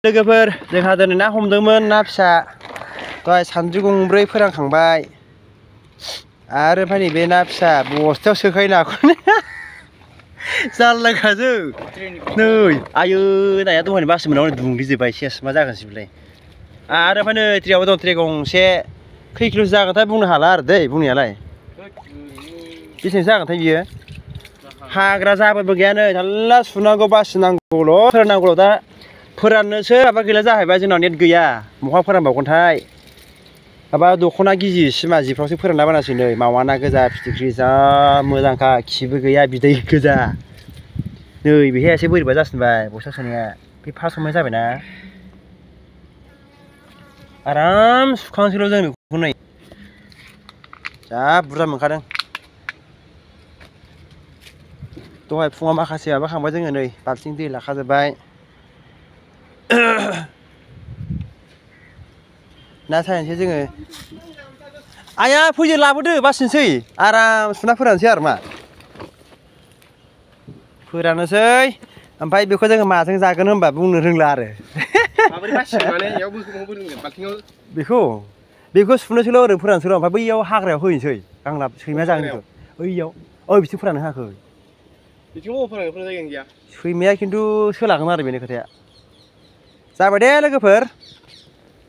लोगोफोर जोंहा दिनै ना हमदोंमोन ना फिसा दहाय सानद्रि गंब्रै फोरानखांबाय आरो ओमफ्राय नैबे ना फिसा बस्थायाव सोखायो नाखौनो जारलाखासो नै आयौ नाया दहायनो बासि मोनाव दुंग्लिजोब्बाय सेस मा जागोनसै बेलाय आरो ओमफ्राय नै ट्रेयावबो दं ट्रे गंसे खै किल'सो जागोनथाय बुंनो हाला आरो दै बुंनायालाय बेसेबांसो जागोनथाय बियो हाग्रा जाबोरबो गैया नै थाल्ला सुनांगौ बासिनांगौल' फोराननांगौल' दा फोराननोसो माबा गैला जाहैबाय जोंनाव नेट गैया बहा फोरानबावगोनथाय माबा दख'ना गिजि सिमा जिफ्रावसो फोरानला बानासै नै मावा ना गोजा फिथिख्रि जा मोजांखा खिबो गैया बिदै गोजा नै बेहाय एसे बोरैबा जासिनबाय बस्था सोनाया बे फार्स्ट हमनाय जाबायना आराम सुखांसैल' जों बेखौ नै जा बुरजा मोनखादों दहाय फुङाव माखासे माबाखांबाय जोङो नै बाल्थिं दै लाखाजोब्बाय ना सायनोसै जोङो आइया फैदो लाबोदो बासिनोसै आराम सुना फोरानसै आरो मा फोराननोसै ओमफ्राय बेखौ जोङो माजों जागोन होनबा बुंनो रोंला आरो बेखौ सुनोसैल' ओरैनो फोरानसैल' ओमफ्राय बैयाव हाग्रायाव होनोसै गांलाब सैमा जागोन बेखौ ओइयाव बिथिं फोराननो होआखै सैमाया खिन्थु सोलागोन आरो बेनि खोथाया जाबाय दे लोगोफोर।